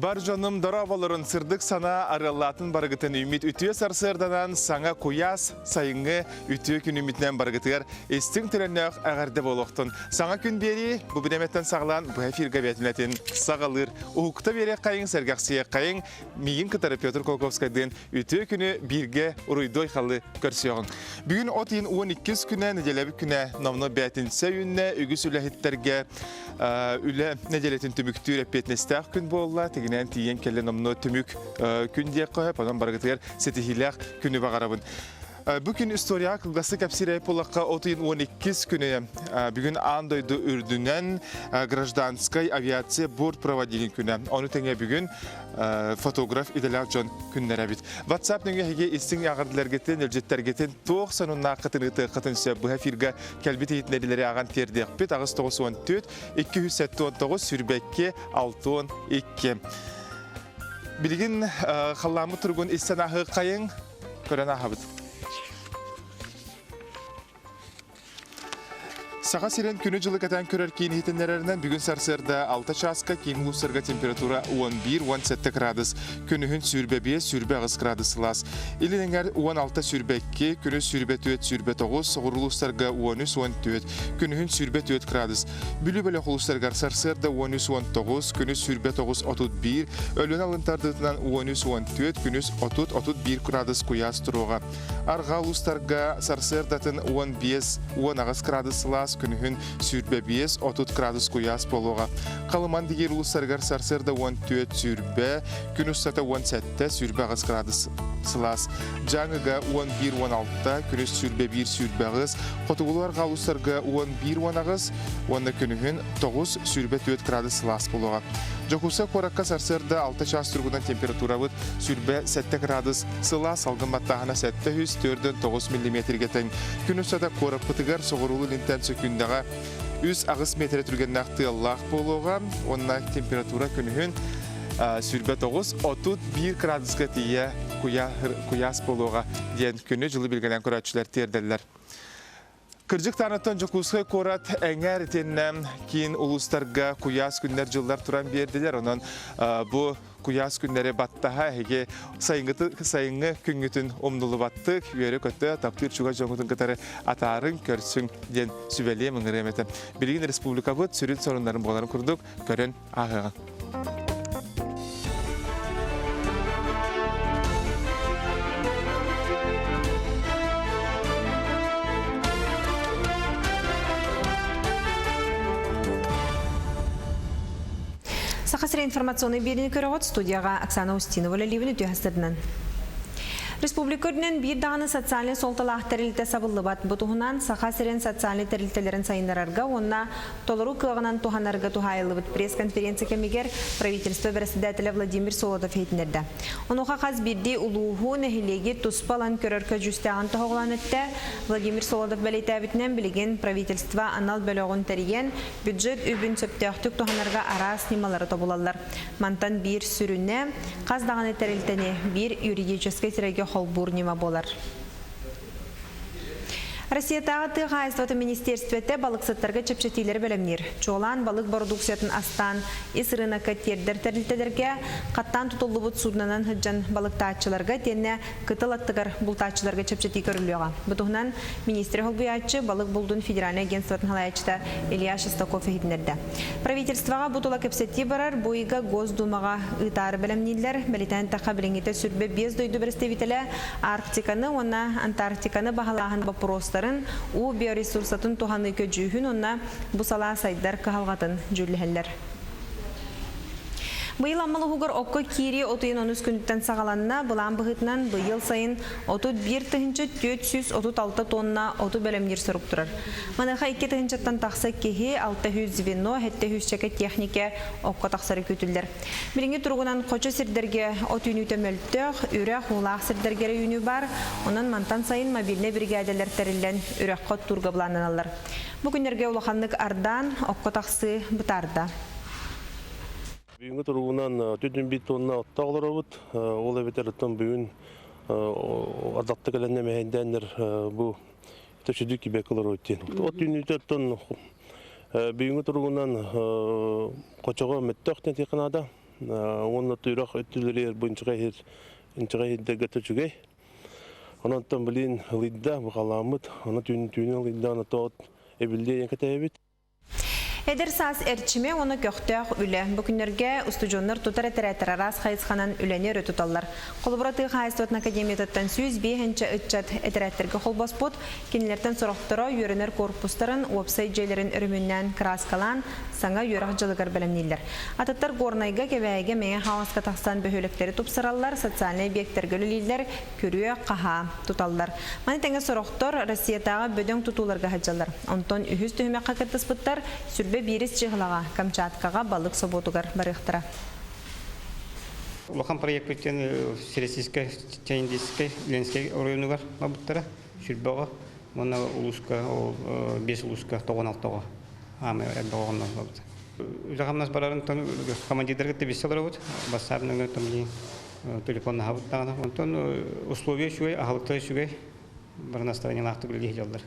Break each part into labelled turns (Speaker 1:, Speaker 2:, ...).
Speaker 1: Бар дьонум дорооболорун сырдык санаа арыаллаатын барыгытын үүммүт үтүө сарсыарданан саҥа куйаас сайыҥҥы үтүө күнүммүтүнэн барыгытыгар истиҥ төлөннөөх эҕэрдэ буолуохтун. Саҥа күн биэрии бу бириэмэттэн саҕалаан быһа эфиргэ бээтинэтин саҕалыыр. Уһукта биэриэххэйиҥ, сэргэхсийиэххэйиҥ, миигин кытары Петр Колковскайдыын үтүө күнү бииргэ уруйдуой-халлыы көрсүөҕүҥ. Бүгүн от ыйын 12 күнэ, нэдиэлэбит күнэ номнуо бээтинсэ үүннэ, үгүс үлэһиттэргэ Үлэ нэдиэлэтин түмүктүүр эппиэтинэстээх күн буолла. Тигинээн тиийэн кэллэ номнуо түмүк күн диэххэ сөп. Онон барыгытыгар ситиһиилээх күнү баҕарабын. Бу күн историяҕа кылгастык кэпсиир буоллахха, от ыйын 12 күнэ бүгүн аан дойду үрдүнэн гражданскай авиация бортпроводигин күнэ. Ону тэҥэ бүгүн фотограф идэлээх дьон күннэрэ эбит. WhatsApp нөҥүө эһиги истиҥ эҕэрдэлэргитин, илдьиттэргитин туох сонуннааххытын ыытыаххытын сөп. Быһа эфиргэ кэлбит иһитиннэриилэри ааҕан тиэрдиэхпит. 894 279 22 62. Билигин халлааммыт туругун истэн аһыаххайыҥ, көрөн ааһабыт. Саха сирин күнү-дьылы кэтээн көрөр киин иһитиннэрэринэн бүгүн сарсыарда 6 чааска киин улуустарга температура 11-17 градус, күнүһүн 25-28 градус сылаас. Илин эҥэр 16-22, күнүс 24-29, соҕуруу улуустарга 13-14, күнүһүн 24 градус. Бүлүү бөлөх улуустарыгар сарсыарда 13-19, күнүс 29-31, Өлүөнэ алын тардыытынан 13-14, күнүс 30-31 градус куйаас туруоҕа. Арҕаа улуустарга сарсыардатын 15-18 градус сылаас, күнүһүн 25-30 градус куйаас буолуоҕа. Халыман дигиир улуустарыгар сарсыарда 14-20, күн устата 17-28 градус сылаас. Дьааҥыга 11-16, күнүс 21-28, хотугулуу арҕаа улуустарга 11-18 уонна күнүһүн 9-24 градус сылаас буолуоҕа. Дьокуускай куоракка сарсыарда 6 чаас туругунан температурабыт 27 градус, сылаас салгын баттааһына 749 миллиметргэ тэҥ. Күн устата куораппытыгар соҕуруулуу илинтэн сөкүүндэҕэ 3-8 миэтэрэ түргэннээх тыаллаах буолуоҕа уонна температура күнүһүн 29-31 градуска тиийэ куйаас буолуоҕа диэн күнү-дьылы билгэлээн көрөөччүлэр тиэрдэллэр. Кырдьык таанаттан Дьокуускай куорат эҥээр итиэннэ киин улуустарга куйаас күннэр-дьыллар туран биэрдилэр. Онон бу куйаас күннэри баттаһа эһиги сайыҥҥы күҥҥүтүн умнулубаттык, үөрэ-көтө, таптыыр чугас дьоҥҥутун кытары атаарыҥ, көрсүҥ диэн сүбэлиэм, ыҥырыам этэ. Билигин республикабыт сүрүн соруннарын буоларын курдук көрөн ааһыаҕыҥ.
Speaker 2: Саха сирэ информационнай биэриини көрөҕүт студияҕа Оксана Устинова үлэлиибин үтүө хастарынан. Республика үрдүнэн биир даҕаны социальнай суолталаах тэрилтэ сабыллыбат. Бу туһунан Саха сирин социальнай тэрилтэлэрин сайыннарарга уонна толору кыаҕынан туһанарга туһаайыллыбыт пресс-конференция кэмигэр правительство бэрэссэдээтэлэ Владимир Солодов иһитиннэрдэ. Онуоха хас биирдии улууһу, нэһилиэги туспа ылан көрөр көдьүүстээҕин тоһоҕолоон эттэ. Владимир Солодов бэлиэтээбитинэн, билигин правительство анал бөлөҕүн тэрийэн, бюджет үбүн сөптөөхтүк туһанарга араас ньымалары тобулаллар. Мантан биир сүрүнэ, хас даҕаны тэрилтэни биир юридическай сирэйгэ холбуур ньыма буолар. Россиятааҕы тыа хаһаайыстыбатын министиэристибэтэ балыксыттарга чэпчэтиилэри бэлэмниир. Чуолаан балык бородууксуйатын астаан ис ырыынакка тиэрдэр тэрилтэлэргэ, хаттаан тутуллубут суднонан сылдьан балыктааччыларга итиэннэ кытыл аттыгар бултааччыларга чэпчэтии көрүллүөҕэ. Бу туһунан миниистири солбуйааччы, балык булдун федеральнай агентствотын салайааччыта Илья Шестаков иһитиннэрдэ. Правительствоҕа бу тула кэпсэтии барар, бу ыйга Госдумаҕа ыытаары бэлэмнииллэр. Бэлиэтээн эттэххэ, билиҥҥитэ 25 дойду бэрэстэбиитэлэ Арктиканы уонна Антарктиканы баһылааһын боппуруостарын, уу биоресурсатын туһаныы көдьүүһүн уонна бу салаа сайдар кыһалҕатын дьүүллэһэллэр. Быйыл Амма улууһугар окко киирии от ыйын онус күнүттэн саҕаланна. Былаан быһыытынан быйыл сайын 31 436 тонна оту бэлэмниир сорук турар. Маныаха 2 тыһыынчаттан тахса киһи, 600 звено, 700 чэкэ техникэ окко тахсары күүтүллэр. Билиҥҥи туругунан хочо сирдэргэ от үүнүүтэ мөлтөх, үрэх, уулаах сирдэргэ эрэ үүнүү баар. Онон мантан сайын мобильнай биригээдэлэр тэриллэн үрэххэ оттуурга былааннаналлар. Бу күннэргэ улаханнык ардаан, окко тахсыы бытаарда.
Speaker 3: Бүгүҥҥү туругунан түтүн биир тонна оттоох олоробут. Ол эбэтэр оттон бүгүн ардахта кэлэннэ мэһэйдээннэр бу төчүдүк кибэк олоробут диэн. От үүнүүтэ оттон бүгүҥҥү туругунан хочоҕо мөттөх диэн наада. Уонна үрэх өттүлэригэр бу инчэҕэй сир инчэҕэй сирдэргэ үчүгэй. Онон билин ылыйда, бухаламмыт, оны түүн түүнүн ылыйда, оны тоот эбиллиэ диэн кэтэһэбит.
Speaker 2: Эдэр саас эрчимэ уонна көхтөөх үлэ. Бу күннэргэ устудьуоннар тутар этэрээттэр араас хайысханан үлэни өрө туталлар. Холобура, тыа хаһаайыстыбатын академиятыттан 105 ыччат этэрээттэргэ холбоспут. Кинилэртэн сорохторо үөрэнэр корпустарын, уопсай дьиэлэрин өрөмүөннээн кырааскалаан, саҥа үөрэх дьылыгар бэлэмнииллэр. Атыттар Горнайга, Кэбээйигэ, Мэҥэ Хаҥаласка тахсан бөһүөлэктэри тупсараллар, социальнай объектарга үлэлииллэр, күрүө, хаһаа туталлар. Маны тэҥэ сорохтор Россиятааҕы бөдөҥ тутууларга сылдьаллар. Онтон үһүс түһүмэххэ кыттыспыттар сүрбэ биирис чыһылаҕа Камчаткаҕа балык собуотугар барыахтара.
Speaker 4: Улахан проекпыт диэн Сиресийскэй, Чайндийскэй, Ленскэй оройуонугар барбыттара. Сүрбэҕэ уонна улууска ол биэс улууска тоҕон алтаҕа аамай элбэх оҕоннор барбыта. Үлэ-хамнас барарын командирдарга кытта билсэ олоробут. Бассаап нөҥүө там телефоннаһабыт даҕаны. Онтон условия үчүгэй, аһылыктара үчүгэй, бары настроениелаахтык үлэлии сылдьаллар.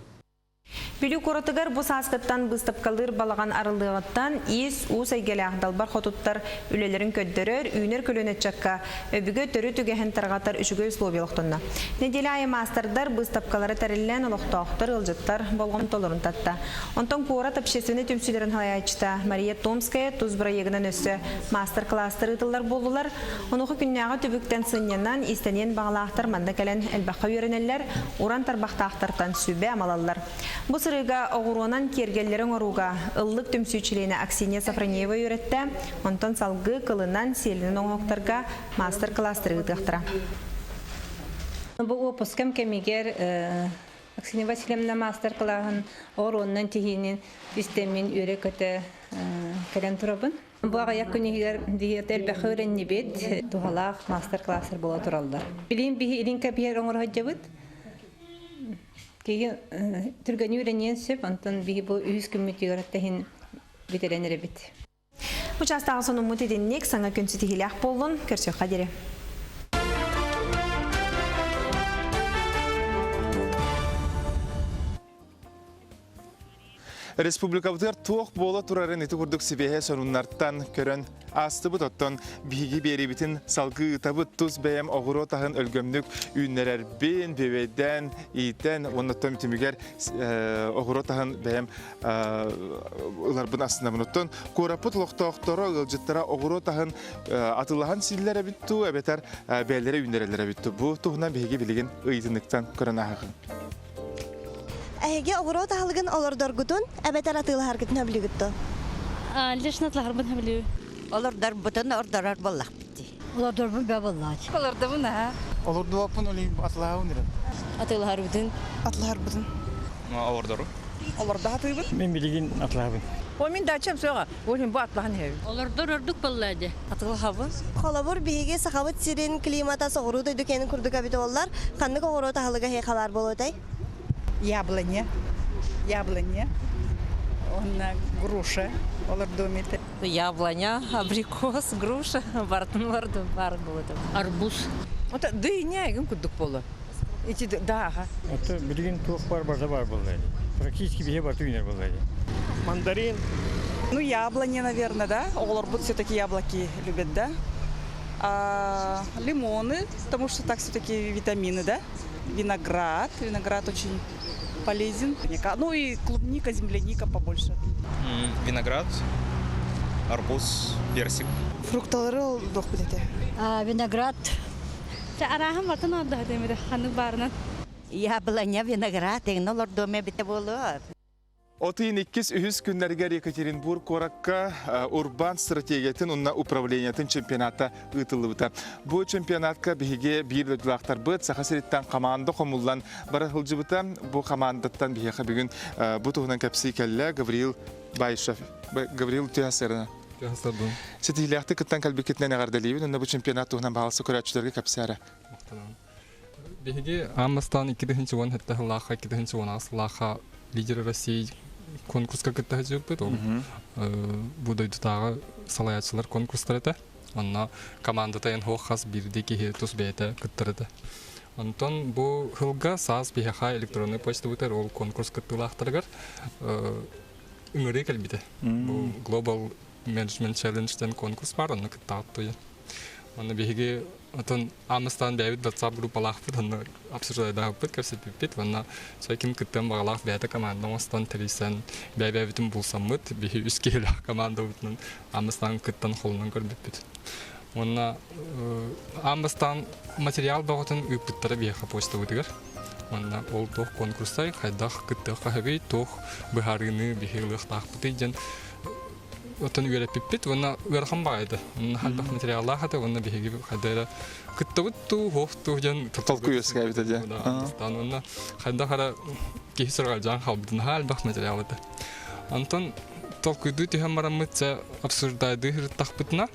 Speaker 2: Бүлүү куоратыгар бу сааскыттан быыстапкалыыр балаҕан арыллыаҕыттан иис-уус эйгэлээх далбар хотуттар үлэлэрин көрдөрөр, үүнэр көлүөнэ ыччакка өбүгэ төрүт үгэһин тарҕатар үчүгэй условия олохтонно. Нэдиэлэ аайы маастардар быыстапкалара тэриллэн, олохтоохтор, ыалдьыттар болҕомтолорун татта. Онтон куорат общественнай түмсүүлэрин салайааччыта Мария Томская тус бырайыагынан өссө маастар-кылаастар ыытыллар буоллулар. Онуоха күннээҕи түбүктэн сынньанан, иистэниэн баҕалаахтар манна кэлэн элбэххэ үөрэнэллэр, уран тарбахтаахтартан сүбэ амалаллар. Бу сырыыга оҕуруонан киэргэллэри оҥорууга ыллык түмсүү чилиэнэ Аксинья Сафронеева үөрэттэ, онтон салгыы кылынан, сиэлинэн оҥоһуктарга маастар-кылаастары ыытыахтара.
Speaker 5: Бу уоппускам кэмигэр Аксинья Васильевна маастар-кылааһын оҕуруоннан тиһиинин истэммин үөрэ-көтө кэлэн турабын. Бу аҕыйах күн иһигэр диэт элбэхи үөрэннибит, туһалаах маастар-класстар буола тураллар. Билигин биһи илин кэбиһэр оҥоро сылдьабыт. Киһи түргэни үөрэниэн сөп, онтон биһи бу үһүс күммүтүгэр тэһин бүтэрэн эрэбит.
Speaker 2: Учаастагы сонуммут итинник саҥа күн ситиһиилээх буоллун, көрсүөххэ диэри.
Speaker 1: Республикабытыгар туох буола турарын ити курдук сибиэһэ сонуннартан көрөн аастыбыт. Оттон биһиги биэриибитин салгыы ыытабыт. Тус бэйэм оҕуруот аһын өлгөмнүк үүннэрэрбин, бүөбэйдээн, иитэн, уонна оттон түмүгэр оҕуруот аһын бэйэм ыларбын астынабын. Оттон куораппыт олохтоохторо, ыалдьыттара оҕуруот аһын атыылаһан сииллэр эбит дуу, эбэтэр бэйэлэрэ үүннэрэллэр эбит дуу. Бу туһунан биһиги билигин ыйытыныктан көрөн ааһыҕыҥ.
Speaker 6: Эһиги оҕуруот аһылыгын олордоргутун эбэтэр атыылаһаргытын сөбүлүүгүт дуо?
Speaker 7: Лично атылаһарбын сөбүлүүбүн.
Speaker 8: Олордорбутун ордорор буоллахпыт дии.
Speaker 9: Олордорбун бэ буоллаач.
Speaker 10: Олордобун аха.
Speaker 11: Олордубаппын олин атылаһабын ирен.
Speaker 12: Атыылаһарбытын.
Speaker 13: Атылаһарбытын.
Speaker 14: Олордору.
Speaker 13: Олордо атыыбын.
Speaker 15: Мен билигин атылаһабын.
Speaker 10: О мин дачам суоҕа. Ол бу атлаһан иһэбин.
Speaker 7: Олордор ордук буолла дии.
Speaker 12: Атылаһабын.
Speaker 6: Холобур, биһиги Сахабыт сирин климата соҕуруу дойду киэнин курдук эбит буоллар, ханнык оҕуруот аһылыга эһиэхэ баар буолуотай?
Speaker 16: Яблоня. Яблоня. Онна груша олордуом этэ.
Speaker 12: Яблоня, абрикос, груша бартын олордум, бар болду.
Speaker 7: Арбуз.
Speaker 10: Ото дыня эгин курдук боло. Ити да.
Speaker 15: Это билигин туох бар барда бар буолла. Практически биһи барты үүнэр буолла.
Speaker 11: Мандарин.
Speaker 13: Ну, яблони, наверное, да? Оҕолорбут все-таки яблоки любят, да? А, лимоны, потому что так все-таки витамины, да? Виноград. Виноград очень полезен. Ну и клубника, земляника побольше.
Speaker 14: Виноград, арбуз, персик.
Speaker 13: Фрукталары олордуохпут этэ.
Speaker 9: Виноград.
Speaker 7: Арааһын бартын ордо демиде ханнык баарынан.
Speaker 8: Яблоня, виноград, эҥин олордуом эбитэ буолуо.
Speaker 1: От ыйын иккис үһүс күннэригэр Екатеринбург куоракка урбаан стратегиятын уонна управлениетын чемпионата ыытыллыбыта. Бу чемпионатка биһиги биир дойдулаахтарбыт Саха сириттэн команда хомуллан бара сылдьыбыта. Бу командаттан биһиэхэ бүгүн бу туһунан кэпсии кэллэ Гавриил Баишев. Гавриил түһэсэрина. Ситиһиилээхтик кыттан кэлбиккитинэн эҕэрдэлиибин. Онно бу чемпионат туһунан баҕалсы көрөөччүлэргэ кэпсээрэ.
Speaker 17: Биһиги аан бастаан 2017 сыллаахха, 2018 сыллаахха «Лидеры России» конкурска кытта сылдьыбыппыт. Ол бу дойдутааҕы салайааччылар конкурстара этэ. Онно командата эн хас биирдии киһи тус бэйэтэ кыттар этэ. Онтон бу сылга саас биһиэхэ электронный почтабытыгар ол конкурс кыттыылаахтарыгар ыҥырыы кэлбитэ. Бу Global Management Challenge диэн конкурс баар, онно кыттаҕыт туйан. Онно биһиги отон аамыстаан бэйэбит WhatsApp группалаахпыт, онно обсуждайдаахпыт, кэпсэппиппит. Уонна чай ким кыттыан баҕалаах бэйэтэ команда оҥостон тэрийсэн, бэйэ-бэйэбитин булсаммыт, биһи үс киһилээх командабытынан аамыстаан кыттан холунан көрбүппүт. Уонна аан бастаан материал бөҕөтүн ыыппыттара биһиэхэ почтабытыгар. Уонна ол туох конкурсай, хайдах кыттыахха сөбүй, туох быһаарыыны биһи ылыахтаахпытый диэн оттон үөрэппиппит уонна ыарахан баҕайыта. Онно элбэх материаллаах этэ уонна биһиги хайда эрэ кыттабыт дуу, суох дуу диэн
Speaker 1: толкуй үөскээбитэ диэн.
Speaker 17: Бастаан уонна хайдах эрэ киһи сүрэҕэлдьээн хаалбытын наһаа элбэх материал этэ. Онтон толкуйдуу түһэн бараммыт дьэ обсуждайдыы сырыттахпытына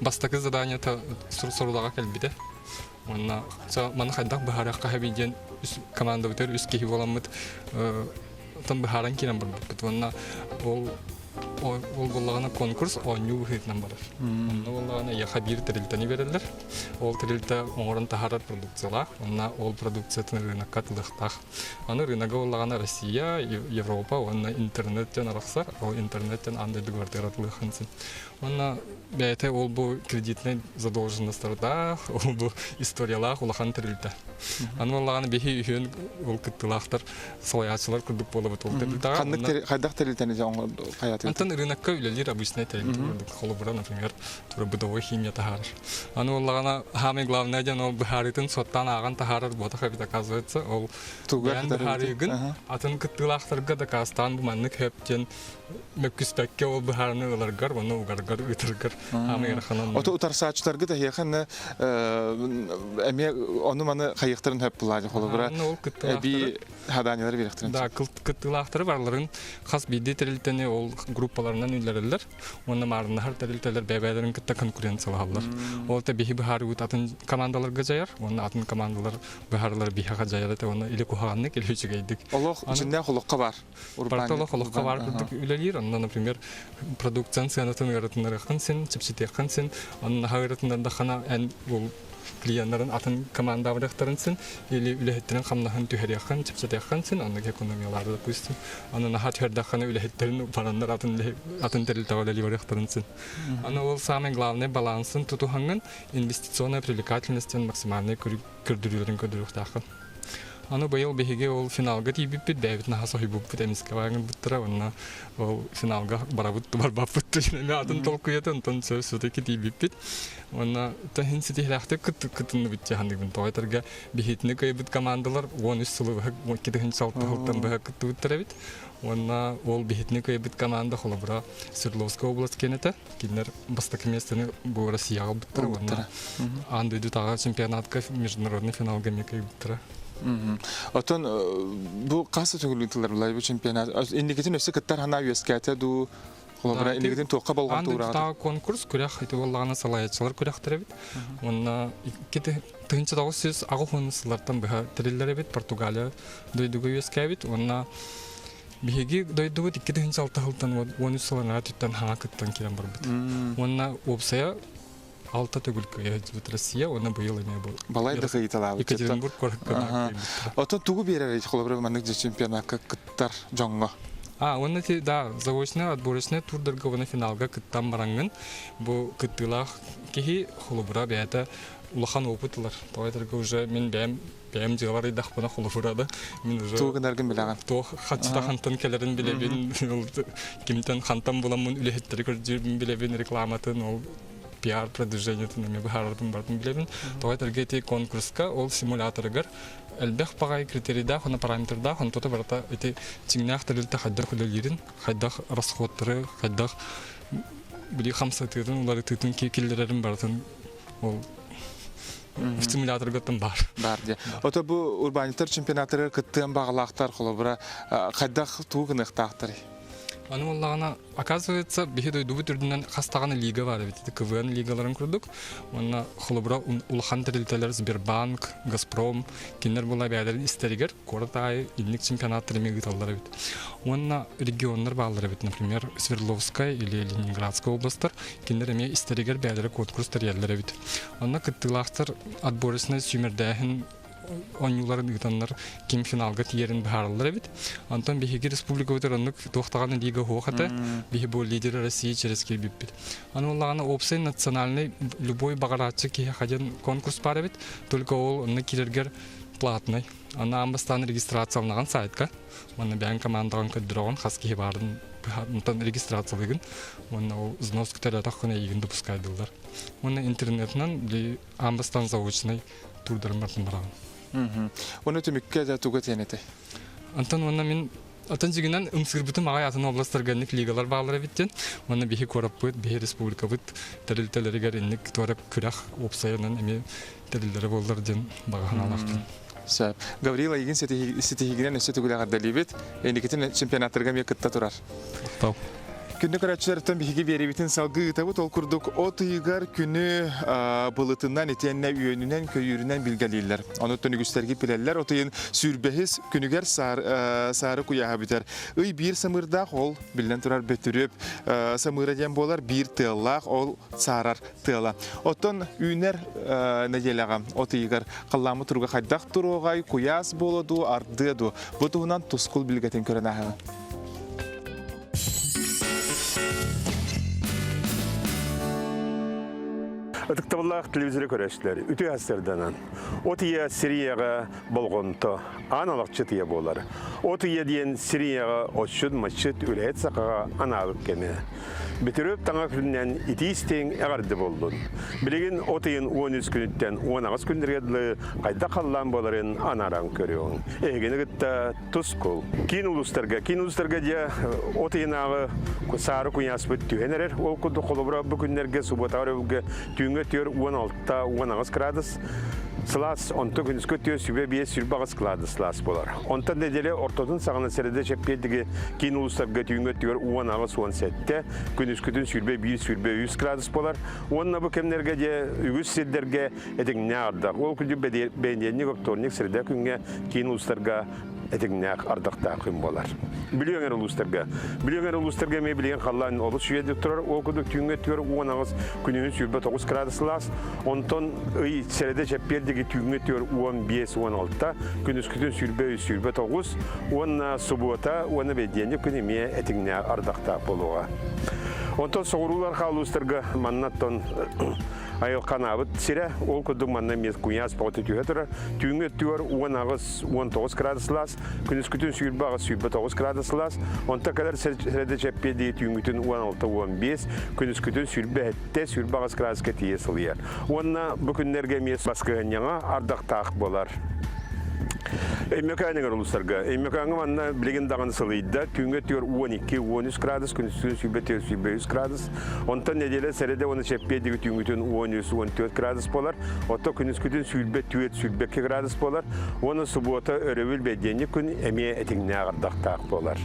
Speaker 17: бастакы заданиета сорудаҕа кэлбитэ. Уонна маны хайдах быһаарыахха сөбүй диэн үс командабытыгар үс киһи буоламмыт оттон быһааран киирэн барбыппыт. Уонна ол ол буоллаҕына конкурс оонньуу быһыытынан барар. Онно буоллаҕына эйиэхэ биир тэрилтэни биэрэллэр. Ол тэрилтэ оҥорон таһаарар продукциялаах. Уонна ол продукциятын рынокка атылыахтаах. Аны рынога буоллаҕына Россия, Европа уонна интернеттэн арахсар. Ол интернеттэн аан дойду квартира атылыаххын син. Уонна бэйэтэ ол бу кредитнэй задолженностардаах, ол бу историялаах улахан тэрилтэ. Аны буоллаҕына биһи үһүөн ол кыттыылаахтар салайааччылар курдук буолабыт ол тэрилтэҕэ.
Speaker 1: Ханнык хайдах тэрилтэни хайатыгыт?
Speaker 17: Антон рынокка үлэлиир обычный тэрилтэ курдук. Холобура, например, бытовой химия таһаарар. Аны буоллаҕына самый главное диэн ол быһаарыытын суоттаан ааҕан таһаарар буотах эбит оказывается. Ол бэйэн быһаарыыгын атын кыттыылаахтарга дакаастаан бу маннык хөп диэн мөккүспэккэ ол быһаарыны ыларгар уонна угаргар ыытаргар хаамый ыараханан.
Speaker 1: Ото утарсааччыларгыт эһиэхэ эмиэ ону-маны хайыахтарын хөп булаады холобура эбии хадаанньалары биэриэхтэрин.
Speaker 17: Да, кыттыылаахтары барыларын хас биирдии тэрилтэни ол группаларынан үллэрэллэр уонна маарыннаһар тэрилтэлэр бэйэ-бэйэлэрин кытта конкуренциялаһаллар. Ол та биһи быһаарыбыт атын командаларга дьайар уонна атын командалар быһаарылар биһиэхэ дьайар этэ уонна или куһаҕаннык или үчүгэйдик.
Speaker 1: Олох дьиннээх олоххо бар.
Speaker 17: Барыта олох олоххо баар курдук үлэлиир. Онно, например, продукциян сыанатын ыаратыннарыаххын син, чэпчэтиэххин син, онно наһаа ыаратыннардаххына эн ол клиеннарын атын командабырыахтарын син, или үлэһиттэрин хамнаһын түһэриэххин, чэпчэтиэххин син, оннук экономиялаары, допустим. Аны наһаа түһэрдэххинэ үлэһиттэрин бараннар атын атын тэрилтэҕэ үлэлии барыахтарын син. Аны ол самый главный балансын тутуһаҥҥын инвестиционная привлекательность максимальный көрдөрүүлэрин көрдөрүөхтааххын. Аны быйыл биһиги ол финалга тиийбиппит, бэйэбит наһаа соһуйбуппут, эмискэ баран уонна ол финалга барабыт барбаппыт эмиэ атын толкуйата, онтон все-таки тиийбиппит. Уонна иһин ситиһилээхтик кытынныбыт дьаһаныыбын. Тоҕо этэргэ биһитини кыайбыт командалар 13 сылы быһа 2006 сылтан быһа кыттыбыттар эбит. Уонна ол биһитини кыайбыт команда холобура Свердловская область киэнэтэ. Кинилэр бастакы миэстэни бу Россияҕа ылбыттара уонна аан дойдутааҕы чемпионатка международный финалга эмиэ кыайбыттара.
Speaker 1: Оттон бу хас төгүл ыытыллар булай бу чемпионат? Инникитин өссө кыттар санаа үөскээтэ дуу? Холобура, инникитин туохха болҕомто
Speaker 17: Аан дойдутааҕы конкурс күрэх ити буоллаҕына салайааччылар күрэхтэрэ эбит. Уонна 1980 сыллартан быһа тэриллэр эбит Португалия дойдуга үөскээбит уонна Биһиги дойдубут 2006 сылтан 13 сыл анараа өттүттэн хаҥа кыттан киирэн барбыт. Уонна уопсайа алта төгүл кыайа сылдьыбыт Россия уонна быйыл эмиэ бу
Speaker 1: Балай да кыйыталаабыт.
Speaker 17: Екатеринбург куоракка
Speaker 1: Оттон тугу биэрэр холобура маннык чемпионакка кыттар дьоҥҥо?
Speaker 17: А, уонна ти, да, заочный отборочный турдарга уонна финалга кыттан бараҥҥын бу кыттыылаах киһи холобура бэйэтэ улахан опыт ылар. Тоҕо этэргэ уже мин бэйэм бэйэм дьыалар ыйдахпына холобура да мин уже
Speaker 1: тугу гынаргын билэҕин
Speaker 17: туох хаччыта хантан кэлэрин билэбин кимтэн хантан буламмын үлэһиттэри көрдүүрбүн билэбин рекламатын ол пиар продвижениетын эмиэ быһаарарбын барытын билэбин тоҕо этэргэ ити конкурска ол симуляторыгар элбэх баҕайы критерийдаах уонна параметрдаах онтута барыта ити чиҥнээх тэрилтэ хайдах үлэлиирин хайдах расходтары хайдах били хамсатыытын уларытыытын киллэрэрин барытын ол стимуляторгаттан баар.
Speaker 1: Баар дии. Ото бу урбаанньыттар чемпионаттарыгар кыттыан баҕалаахтар холобура хайдах тугу гыныахтаахтарый?
Speaker 17: Аны буоллаҕына, оказывается, биһи дойдубут үрдүнэн хас даҕаны лига бар эбит. КВН лигаларын курдук. Уонна холобура улахан тэрилтэлэр Сбербанк, Газпром кинилэр була бэйэлэрин истэригэр куорат аайы инник чемпионаттар эмиэ ыыталлар эбит. Уонна регионнар бааллар эбит. Например, Свердловская или Ленинградская областар кинилэр эмиэ истэригэр бэйэлэрэ конкурс тэрийэллэр эбит. Онно кыттыылаахтар отборочнай сүүмэрдээһин. оонньууларын ыытаннар ким финалга тиийэрин быһаараллар эбит. Онтон биһиги республикабытыгар оннук туох даҕаны лига суох этэ. Биһи бу лидеры России через киирбиппит. Аны буоллаҕына уопсай национальный любой баҕарааччы киһи хадьан конкурс баар эбит. Только ол онно киирэргэр платный. Аны аан бастаан регистрацияланаҕын сайтка. Уонна бэйэҥ командаҕын көрдөрөҕүн хас киһи баарын быһаартан регистрациялыгын. Уонна ол взнос көтөрөтөххүнэ эйигин допускайдыллар. Уонна интернетынан били аан бастаан заочнай туурдарын барытын бараҕын.
Speaker 1: Уонна түмүккэ да туга тиэн этэй?
Speaker 17: Антон уонна мин Атын дьигинэн ымсыырбытым аҕай атын областарга инник лигалар бааллар эбит диэн. Уонна биһи куораппыт, биһи республикабыт тэрилтэлэригэр инник туора күрэх уопсайынан эмиэ тэриллэрэ буоллар диэн баҕа санаалаахпын.
Speaker 1: Сөп. Гаврил эйигин ситиһигинэн өссө төгүл эҕэрдэлиибит. Инникитин чемпионаттарга эмиэ кытта турар.
Speaker 17: Махтал.
Speaker 1: Күндү көрөөччүлэртэн биһиги биэриибитин салгыы ыытабыт. Ол курдук от ыйыгар күнү былытынан итиэннэ үөнүнэн, көйүүрүнэн билгэлииллэр. Онуттан үгүстэрги билэллэр от ыйын сүүрбэһис күнүгэр саары куйааһа бүтэр. Ый биир самыырдаах, ол биллэн турар бөтүрүөп самыыра диэн буолар, биир тыаллаах, ол саарар тыала. Оттон үүнэр нэдиэлэҕэ от ыйыгар халлааммыт туруга хайдах туруоҕай, куйаас буолуо дуу, ардыа дуу? Бу туһунан тускул билгэтин көрөн ааһыҥ.
Speaker 18: Ытыктабыллаах телевизоры көрөөччүлэр, үтүө астарданан. От ийэ сирийэҕэ болҕомто, аан алахчыт ийэ буолар. От ийэ диэн сирийэҕэ отчут-маччыт үлэһит сахаҕа анаабыт кэмэ. Бүтүрүп таҥа күнүнэн итии истиҥ эҕэрдэ буоллун. Билигин от ыйын 13 күнүттэн 18 күннэргэ дылы хайдах халлаан буоларын анааран көрүөҥ. Эһигини кытта Тускул. Киин улуустарга, киин улуустарга дьэ от ыйынааҕы саары куйааспыт түһэн эрэр. Ол курдук холобура бу күннэргэ субуотаҕа өрөбүлгэ түүҥҥэ түөр 16 18 градус сылаас, онтон күнүскү түөр сүбэ 5 28 градус сылаас буолар. Онтон нэдиэлэ ортотун саҕана сэрэдэ чэппиэрдиги киин улуустарга түүҥҥэ түөр 18 17, күнүскүтүн сүүрбэ 1 23 градус буолар. Уонна бу кэмнэргэ дьэ үгүс сирдэргэ этиҥнээх ардах. Ол күнү бэнидиэнньик, оптуорунньук, среда күҥҥэ киин улуустарга этиҥнээх ардахтаах күн буолар. Бүлүү эҥэр улуустарга. Бүлүү эҥэр улуустарга эмиэ билигин халлаан олус үчүгэйдик турар. Ол курдук түүҥҥэ өттүгэр 18, күнүһүн 29 градус сылаас. Онтон ый сэрэдэ чэппиэр диэки түүҥҥэ өттүгэр 15-16, күнүскүтүн 23, 29 уонна субуота уонна бэйдиэнньик күн эмиэ этиҥнээх ардахтаах буолуоҕа. Онтон соҕуруулар хаалуустарга маннаттан Айылханаабыт сирэ, ол курдук манна эмиэ куйаас бөҕөтө түһэ турар. Түүҥҥү өттүгэр 18-19 градус сылаас, күнүскүтүн 28-29 градус сылаас, онтон кэлэр сэрэдэ чэппиэдии түүҥҥүтүн 16-15, күнүскүтүн 27-28 градуска тиийэ сылыйар. Уонна бу күннэргэ эмиэ баскыһынньаҥа ардахтаах буолар. Өймөкөөн улуустарга. Өймөкөөҥҥө манна билигин даҕаны сылыйда. Түүҥҥү өттүгэр 12-13 градус, күнүскүтүн 24-23 градус. Онтон нэдиэлэ сэрэдэ уонна чэппиэрдиги түүҥҥүтүн 13-14 градус буолар. Оттон күнүскүтүн 24-22 градус буолар. Уонна субуота өрөбүл бэдиэнньик күн эмиэ этиҥнээх ардахтаах буолар.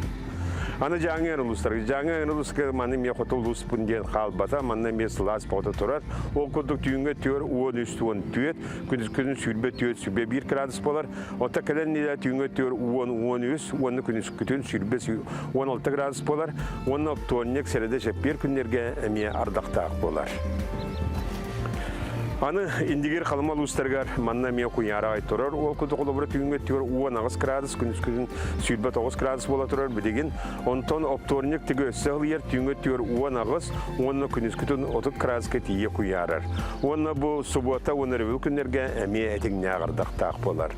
Speaker 18: Аны Дьааҥы эҥэр улуустарга. Дьааҥы эҥэр улууска маны эмиэ хоту улууспун диэн хаалбата. Манна эмиэ сылаас бөҕөтө турар. Ол курдук түүҥҥэ түөр 13-14, күнүскүтүн 24 21 градус буолар. Оттон кэлэн нэдиэлэ түүҥҥэ түөр 10-13 уонна күнүскүтүн 16 градус буолар уонна оптуорунньук сэрэдэ чэппиэр күннэргэ эмиэ ардахтаах буолар. Аны Индигир Халыма улуустарыгар манна эмиэ куйаара ай турар. Ол курдук холобура түүҥҥэ өттүгэр 18 градус, күнүскүтүн 29 градус буола турар билигин. Онтон оптуорунньук тыгы өссө ылыйар түүҥҥэ өттүгэр 18 уонна күнүскүтүн 30 градуска тиийэ куйаарар. Уонна бу субуота уонна өрөбүл күннэргэ эмиэ этиҥнээх ардахтаах буолар.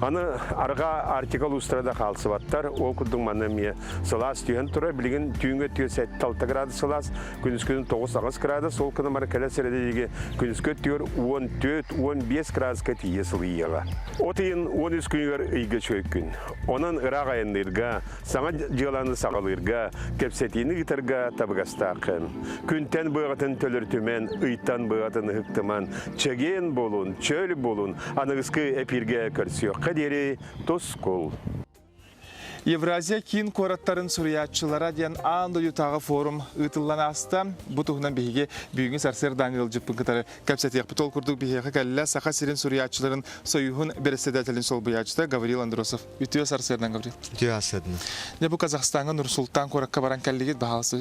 Speaker 18: Аны арҕаа Арктика улуустара да хаалсыбаттар. Ол курдук манна эмиэ сылаас түһэн турар. Билигин түүҥҥү өттүгэр 7-6 градус сылаас, күнүскүнүн 9-8 градус. Ол гынан баран кэлэр сэрэдэйиги күнүскү өттүгэр 14-15 градуска тиийэ сылыйыаҕа. От ыйын 13 күнүгэр ыйга үчүгэй күн. Онон ыраах айанныырга, саҥа дьыаланы саҕалыырга, кэпсэтиини ыытарга табыгастаах кэм. Күнтэн быаҕытын төлөртүмэн, ыйтан быаҕытын ыһыктыман, чэгиэн буолун, чөл буолун, аныгыскы эпииргэ көрсүөххэ диэри тускул.
Speaker 1: Евразия киин куораттарын суруйааччылара диэн аан дойдутааҕы форум ыытыллан ааста. Бу туһунан биһиги бүгүҥҥү сарсыардааҥы ыалдьыппын кытары кэпсэтиэхпит. Ол курдук биһиэхэ кэллэ Саха сирин суруйааччыларын союһун бэрэссэдээтэлин солбуйааччыта Гаврил Андросов. Үтүө сарсыардан, Гаврил.
Speaker 19: Үтүө сарсыардан.
Speaker 1: Дьэ бу Казахстаҥҥа Нур-Султан куоракка баран кэллигит, баһаалыста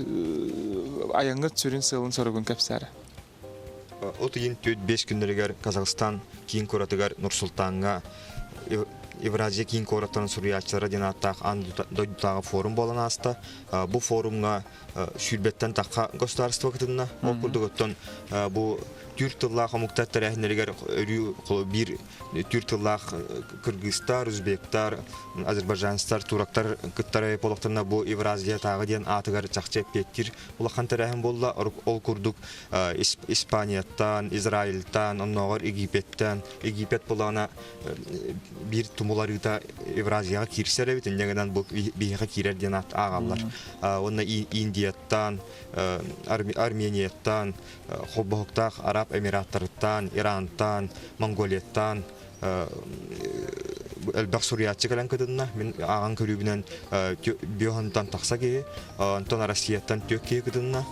Speaker 1: айаҥҥыт сүрүн сыалын-соругун кэпсээрэ.
Speaker 19: От ыйын 4-5 күннэригэр Казахстан киин куоратыгар Нур-Султаҥҥа Евразия киин куораттарын суруйааччылара диэн ааттаах аан дойдутааҕы форум буолан ааста. Бу форумҥа сүүрбэттэн тахха государство кытынна. Ол курдук оттон бу түүр тыллаах омуктар тэрээһиннэригэр өрүү биир түүр тыллаах кыргызтар, узбектар, азербайджанецтар, турактар кыттар буоллахтарына бу Евразиятааҕы диэн аатыгар чахчы эппиэттиир улахан тэрээһин буолла. Ол курдук Испанияттан, Израильтан, оннооҕор Египеттэн, Египет булаана биир тумуларыыта Евразияҕа киирсэр эбит, инньэ гынан бу биһиэхэ киирэр диэн ааҕаллар. Уонна Индияттан, Арменияттан, Холбоһуктаах Араб Эмираттарыттан, Ирантан, Монголияттан элбэх суруйааччы кэлэн кытынна. Мин ааҕан көрүүбүнэн биохонтон тахса киһи, онтон Россияттан түөрт киһи кытынна.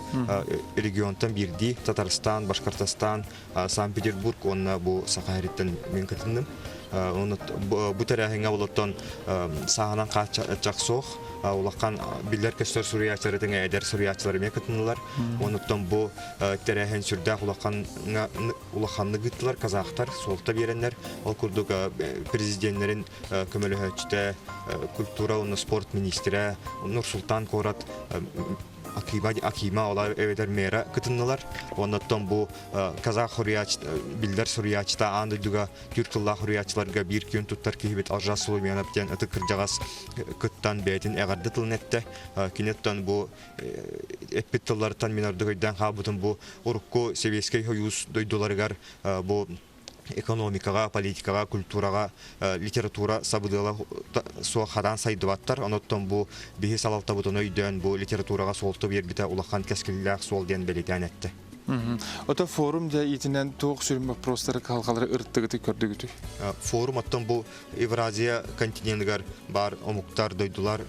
Speaker 19: Регионтан биирдии Татарстан, Башкортостан, Санкт-Петербург уонна бу Саха сириттэн мин кытынным. Бу тэрээһиҥҥэ олоттон сааһынан хааччах суох улахан биллэр-көстөр суруйааччылары тэҥэ эдэр суруйааччылар эмиэ кытыннылар. Онуттан бу тэрээһин сүрдээх улаханнык ыыттылар казахтар суолта биэрэннэр. Ол курдук президеннэрин көмөлөһөөччүтэ, культура уонна спорт министрэ Нур-Султан куорат Акима, Акима олар эбэтэр мэра кытыннылар. Оннуттан бу казах суруйааччы биллэр суруйааччыта аан дойдуга түүр тыллаах суруйааччыларга биир күөн туттар киһибит Алжас Сулумянов диэн ытык кырдьаҕас кыттан бэйэтин эҕэрдэ тылын эттэ. Киниттэн бу эппит тылларыттан мин ордук өйдөөн хаалбытым бу урукку Сэбиэскэй Союз дойдуларыгар бу экономикаҕа, политикаҕа, культураҕа литература сабыдыала суох хараан сайдыбаттар. Оноттон бу биһи салалтабытын өйдөөн бу литератураҕа суолта биэрбитэ улахан кэскиллээх суол диэн бэлиэтээн эттэ.
Speaker 1: Ото форум дьэ итинэн туох сүрүн вопростары кыһалҕалары ырыттыгыты көрдүгүтүй?
Speaker 19: Форум оттон бу Евразия континеныгар баар омуктар, дойдулар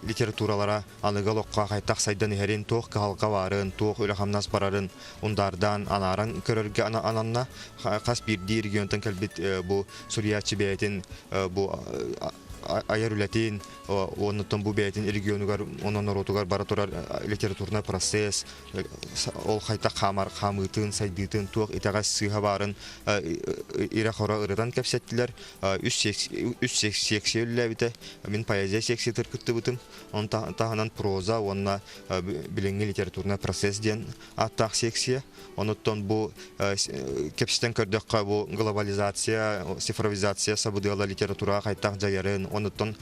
Speaker 19: литературалара аныгы олоххо хайтах сайдан иһэрин, туох кыһалҕа баарын, туох үлэ-хамнас барарын ундардаан, анааран көрөргө ананна. Хас биирдии регионтан кэлбит бу суруйааччы бэйэтин бу айар үлэтин, оннуттан бу бэйэтин регионугар, онон норуотугар бара турар литературнай процесс, ол хайтах хаамар хаамыытын, сайдыытын, туох итэҕэс сыыһа баарын ирэ-хоро ырытан кэпсэттилэр. Үс секция үлэлээбитэ. Мин поэзия секциятыгар кыттыбытым. Оны таһынан проза уонна билиҥҥи литературнай процесс диэн ааттаах секция. Онуттан бу кэпсэтэн көрдөххө бу глобализация, цифровизация сабыдыала литератураҕа хайтах дьайарын, онуттан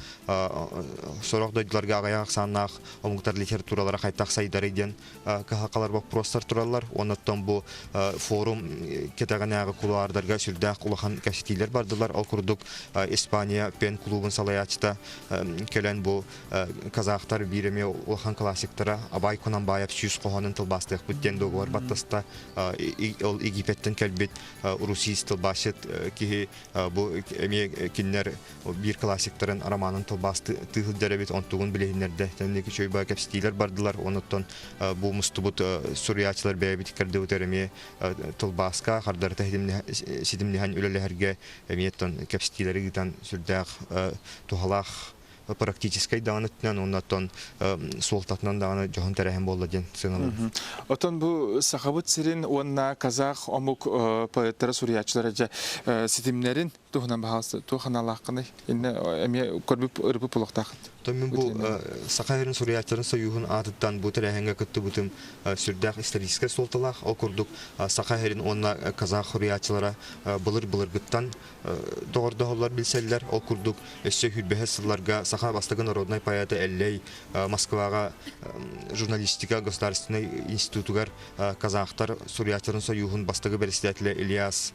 Speaker 19: сорох дойдуларга аҕыйах ахсааннаах омуктар литературалара хайтах сайдары диэн кыһалҕалар боппуруостар тураллар. Онуттан бу форум кэтэҕинээҕи кулуардарга сүрдээх улахан кэпсэтиилэр бардылар. Ол курдук Испания пен-клубун салайааччыта кэлэн бу казахтар биир эмиэ улахан классиктара Абай Кунанбаев 100 хоһоонун тылбаастыахпыт диэн договор баттаста. Ол Египеттен кэлбит русист тылбаасчыт киһи бу эмиэ кинилэр биир классиктарын романын тылбаастыы сылдьар эбит, онтугун билиһиннэрдэ. Тэнник үчүгэй кэпсэтиилэр бардылар. Онуттан бу мустубут суруйааччылар бэйэбит кэрдибитэр эмиэ тылбааска хардарыта ситимниһэн үлэлэһэргэ эмиэ кэпсэтиилэри ыытан сүрдээх туһалаах практическай даҕаны өттүнэн уонна оттон суолтатынан даҕаны дьоһун тэрээһин буолла диэн сыаналыыбын.
Speaker 1: Оттон бу Сахабыт сирин уонна казах омук поэттара, суруйааччылара дьэ ситимнэрин туһунан баһаалыста туох аналааххыный? Инне эмиэ көрбүт ырыпыт буолуохтааххыт.
Speaker 19: Оттон мин бу Саха сирин суруйааччыларын союһун аатыттан бу тэрээһиҥҥэ кыттыбытым сүрдээх историческай суолталаах. Ол курдук Саха сирин уонна казах суруйааччылара былыр-былыргыттан доҕордоһоллор билсэллэр. Ол курдук өссө сүүрбэһис сылларга саха бастакы народнай поэта Эллэй Москваҕа журналистика государственнай институтугар казахтар суруйааччыларын союһун бастакы председателэ Ильяс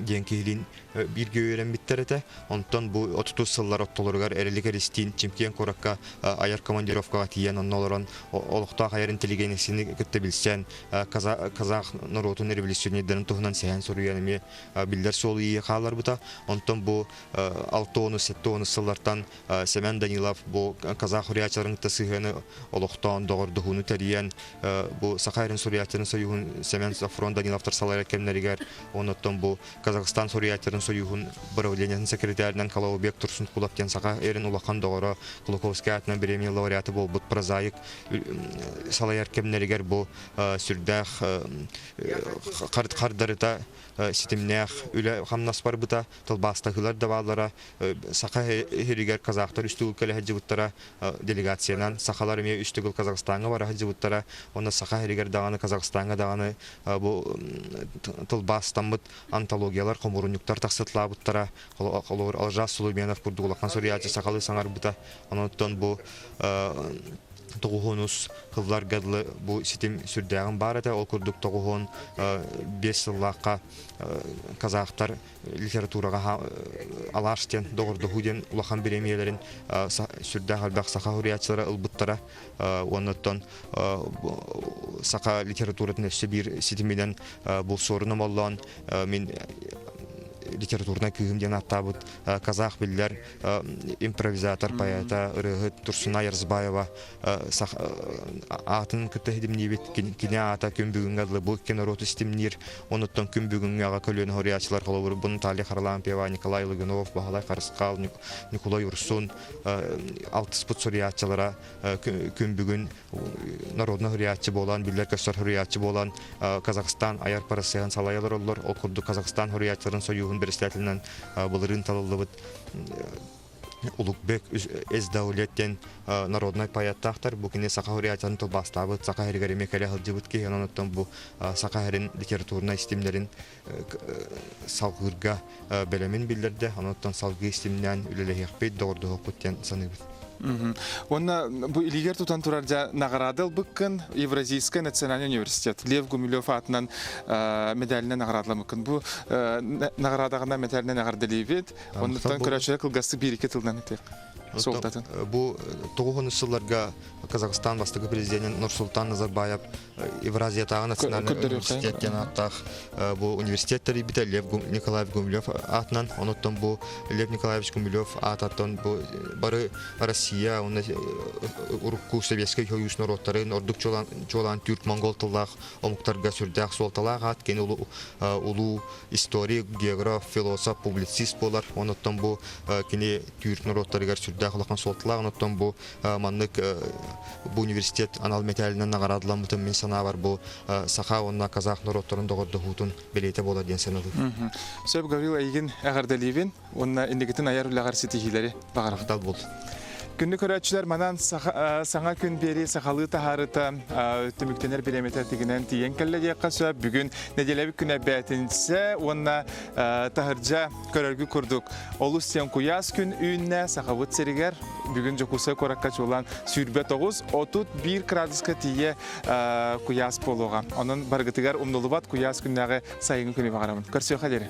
Speaker 19: диэн киһилиин бииргэ үөрэммиттэр этэ. Онтон бу 30 сыллар оттолоругар Эрилик Эристиин Чимкиэн куоракка айар командировкаҕа тиийэн онно олорон олохтоох айар интеллигенцияны кытта билсэн казах норуотун революционердарын туһунан сэһэн суруйан эмиэ биллэр суол ииһи хаалларбыта. Онтон бу 6-10 сыллартан Семен Данилов бу казах суруйааччыларын кытта сыһыаны олохтоон доҕордоһууну тэрийэн бу Саха эрин суруйааччыларын союһун Семен Софрон Даниловтар салайар кэмнэригэр оннуттан бу Казахстан суруйааччыларын союһун правлениетын секретарынан Калаубек Турсункулов диэн саха эрин улахан доҕоро Кулаковскай аатынан премия лауреаты буолбут прозаик салайар кэмнэригэр бу сүрдээх хардарыта ситимнээх үлэ-хамнас барбыта, тылбаастаһыылар да бааллара, саха иһиригэр казахтар үс төгүл кэлэ сылдьыбыттара, делегациянан сахалар эмиэ үс төгүл Казахстаҥҥа бара сылдьыбыттара, уонна саха иһиригэр даҕаны Казахстаҥҥа даҕаны бу тылбаастаммыт антологиялар, хомуурунньуктар тахсыталаабыттара. Холобур, Алжас Сулуменов курдук улахан суруйааччы сахалыы саҥарбыта. Онон бу тоҕуһуонус сылларга дылы бу ситим сүрдээҕин баар этэ. Ол курдук 95 сыллаахха казахтар литератураҕа Алаш диэн доҕордоһуу диэн улахан бириэмийэлэрин сүрдээх элбэх саха суруйааччылара ылбыттара. Уонна саха литературатын өссө биир ситиминэн бу Суорун Омоллоон мин литературнай кыыһым диэн ааттаабыт казах биллэр импровизатор поэта ырыаһыт Турсунай Ярзбаева аатын кытта ситимниибит кини аата күн бүгүҥҥэ дылы бу икки норуоту ситимниир онуттан күн бүгүҥҥү аҕа көлүөнэ суруйааччылар холобур бу Наталья Харлампьева Николай Лугинов Баһылай Харысхал Ньукулай Урсун алтыспыт суруйааччылара күн бүгүн народный суруйааччы буолан, биллэр-көстөр суруйааччы буолан Казахстан айар процеһын салайа олороллор. Ол курдук Казахстан суруйааччыларын союһун председателинэн былырыын талыллыбыт Улукбек Эсдаулет диэн народнай поэттаахтар. Бу кини саха суруйааччыларын тылбаастаабыт, саха сиригэр эмиэ кэлэ сылдьыбыт киһи. Онон бу саха сирин литературнай истимнэрин салгыырга бэлэмин биллэрдэ. Онон салгыы истимнээн үлэлэһиэхпит, доҕордоһуохпут диэн саныыбыт.
Speaker 1: Уонна бу илигэр тутан турар дьа награда ылбыккын Евразийскай национальный университет Лев Гумилев аатынан медалинен наградаламыккын. Бу наградаҕына медалинен эҕэрдэлиибит. Оннуттан көрөөччүлэр кылгастык биир-икки тылынан этиэх. Суолтатын.
Speaker 19: Бу тоҕуһун сылларга Казахстан бастакы президенин Нурсултан Назарбаев Евразиятааҕы национальнай университет диэн ааттаах бу университет тэрийбитэ Лев Николаев Гумилев аатынан. Онуттан бу Лев Николаевич Гумилев аататтан бу бары Россия уонна урукку Советскай Союз норуоттарын ордук чуолаан түүрк-монгол тыллаах омуктарга сүрдээх суолталаах аат кини улуу историк, географ, философ, публицист буолар. Онуттан бу кини түүрк норуоттарыгар сүрдээх улахан суолталаах. Онуттан бу маннык бу университет анал мэтээлинэн наҕараадаламмытын мин санаабар бу саха уонна казах норуоттарын доҕордоһуутун бэлиэтэ буолар диэн саныыбын.
Speaker 1: Сөп Гаврил эйигин эҕэрдэлиибин уонна инникитин айар үлэҕэр ситиһиилэри баҕарабын.
Speaker 19: Махтал буол.
Speaker 1: Күндү көрөөччүлэр манан саҥа күн биэрии сахалыы таһаарыта түмүктэнэр бириэмэтэ тигинэн тиийэн кэллэ диэххэ сөп. Бүгүн нэдиэлэбит күнэ бээтинсэ уонна таһырдьа көрөргү курдук олус диэн куйаас күн үүннэ Сахабыт сиригэр. Бүгүн Дьокуускай куоракка чуолаан 29 31 градуска тиийэ куйаас буолуоҕа. Онон барыгытыгар умнулубат куйаас күннээҕи сайыҥҥы күнү баҕарабын. Көрсүөххэ диэри.